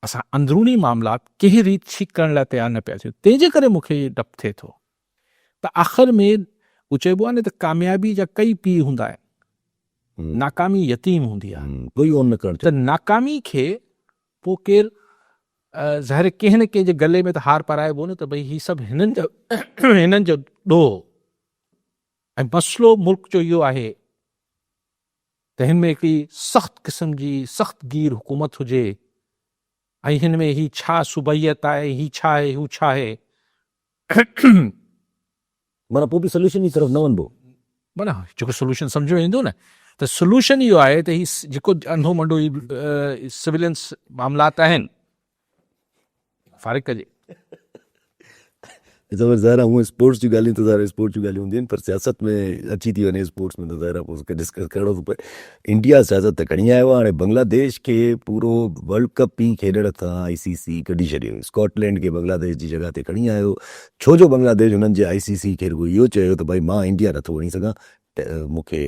Speaker 2: اسان اندروني معاملات ڪنهن ريت ٺيڪ ڪرڻ لاء تيار نه پيا ٿيون تنهن جي ڪري مون کي ڊپ ٿئي ٿو ته آخر ۾ هو چئبو آهي نه ته ڪاميابي جا ڪئي پيء هوندا آهن ناڪامي يتيم هوندي آهي
Speaker 1: ڪوئي اون نه ڪرڻ
Speaker 2: ته ناڪامي کي پوء ڪير ظاهر ڪنهن نه ڪنهن جي گلي ۾ ته هار پارائبو نه ته ڀئي هي سڀ هنن جو هنن جو ڏوهه هو ۽ مسئلو ملڪ جو اهو آهي ته هن ۾ هڪڙي سخت قسم جي سخت گير حڪومت هجي ۽ هن ۾ هي ڇا صوبائيت آهي هي ڇا آهي هو ڇا آهي.
Speaker 1: معنيٰ پوء به سوليوشن جي طرف نه وڃبو.
Speaker 2: معنيٰ جيڪو سوليوشن سمجهه ۾ ايندو نه ته سوليوشن اهو آهي ته هي جيڪو انڌو منڊو هي سويلينس معاملات آهن فارغ ڪجي.
Speaker 1: ڏسو ور ظاهر آهي هونء اسپورٽس جون ڳالهيون ته ظاهر اسپورٽس جون ڳالهيون هونديون آهن پر سياست ۾ اچي ٿي وڃي اسپورٽس ۾ ته ظاهر آهي پوء ڊسڪس ڪرڻو ٿو پئي. انڊيا سياست ته کڻي آيو آهي هاڻي بنگلاديش کي پورو ورلڊ ڪپ ئي کيڏڻ کان آء سي سي ڪڍي ڇڏيو اسڪاٽلينڊ کي بنگلاديش جي جڳهه تي کڻي آيو ڇو جو بنگلاديش هنن جي آء سي سي کي رڳو اهو چيو ته ڀائي مان انڊيا نٿو وڃي سگهان ته مون کي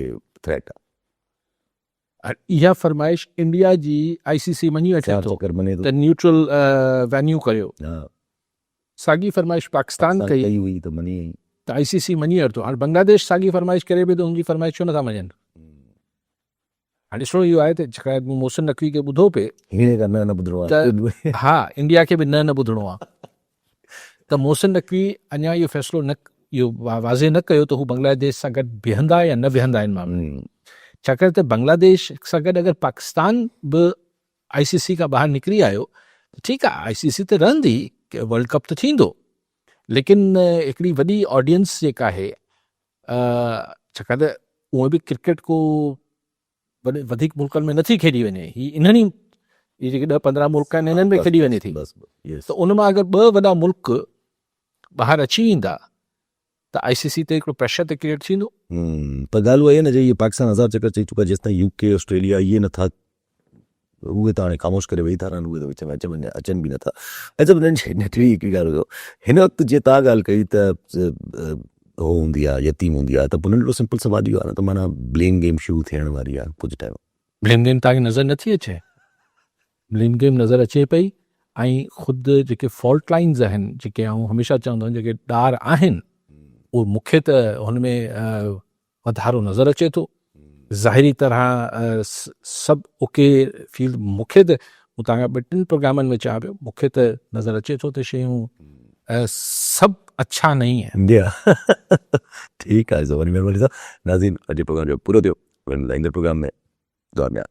Speaker 1: ٿريٽ آهي.
Speaker 2: اها فرمائش انڊيا جي آء سي سي مڃي وٺي ٿو ته نيوٽرل وينيو ڪريو. ساڳي فرمائش پاڪستان ڪئي
Speaker 1: هئي ته مڃي وئي.
Speaker 2: ته آء سي سي مڃي ورتو. هاڻ بنگلاديش ساڳي فرمائش ڪري پئي ته ان جي فرمائش ڇو نٿا مڃن؟ هاڻ ڏسڻو اهو آهي ته ڇاڪاڻ مون محسن نقوي کي ٻڌو پئي.
Speaker 1: هيڻي کان نه نه ٻڌڻو آهي.
Speaker 2: ته ها انڊيا کي به نه نه ٻڌڻو آهي. ته محسن نقوي اڃا اهو فيصلو نه اهو واضح نه ڪيو ته هو بنگلاديش سان گڏ بيهندا يا نه بيهندا ان معاملي ۾. ڇاڪاڻ ته بنگلاديش سان گڏ اگر پاڪستان به آء سي سي کان ٻاهر نڪري آيو ته ٺيڪ آهي آء سي سي ته رهندي ورلڊ ڪپ ته ٿيندو ليڪن هڪڙي وڏي آڊينس جيڪا آهي ڇاڪاڻ ته اونئن به ڪرڪيٽ ڪو وڏي وڌيڪ ملڪن ۾ نٿي کيڏي وڃي هي انهن ئي هي جيڪي ڏهه 15 ملڪ آهن انهن ۾ کيڏي وڃي ٿي ته ان مان اگر ٻه وڏا ملڪ ٻاهر اچي ويندا ته آء سي سي تي هڪڙو پريشر ته ڪريئيٽ ٿيندو.
Speaker 1: پر ڳالهه اها آهي نه جي اهي پاڪستان هزار چڪر چئي چڪا جيستائين يو ڪي آسٽريليا اهي نٿا اهي ته هاڻي خاموش ڪري ويهي ٿا رهن اهي ته وچ ۾ اچن اچن به نٿا ۽ سڀ ننڍڙي هڪڙي ڳالهه ٻڌو هن وقت جي تان ڳالهه ڪئي ته هو هوندي آهي يتيم هوندي آهي ته پوء ننڍڙو سمپل سوال اهو آهي نه ته معنيٰ بليم گيم شروع ٿيڻ واري آهي ڪجهه ٽائيم
Speaker 2: بليم گيم توهان کي نظر نٿي اچي؟ بليم گيم نظر اچي پئي ۽ خود جيڪي فالٽ لائنز آهن جيڪي آئون هميشه چوندو آهيان جيڪي ڏار آهن. اهو مون کي ته هن ۾ واڌارو نظر اچي ٿو. ظاهري طرح سڀ اوڪي فيل مون کي ته مون توهان کان ٻه ٽن پروگرامن ۾ چوان پيو مون کي ته نظر اچي ٿو ته شيون سڀ اڇا نهين هين.
Speaker 1: جي ها ٺيڪ آهي سو وڏي مهرباني صاحب ناظرين اڄ جو پروگرام جو پورو ٿيو وري ملندا ايندڙ پروگرام ۾ دعا ۾ ياد.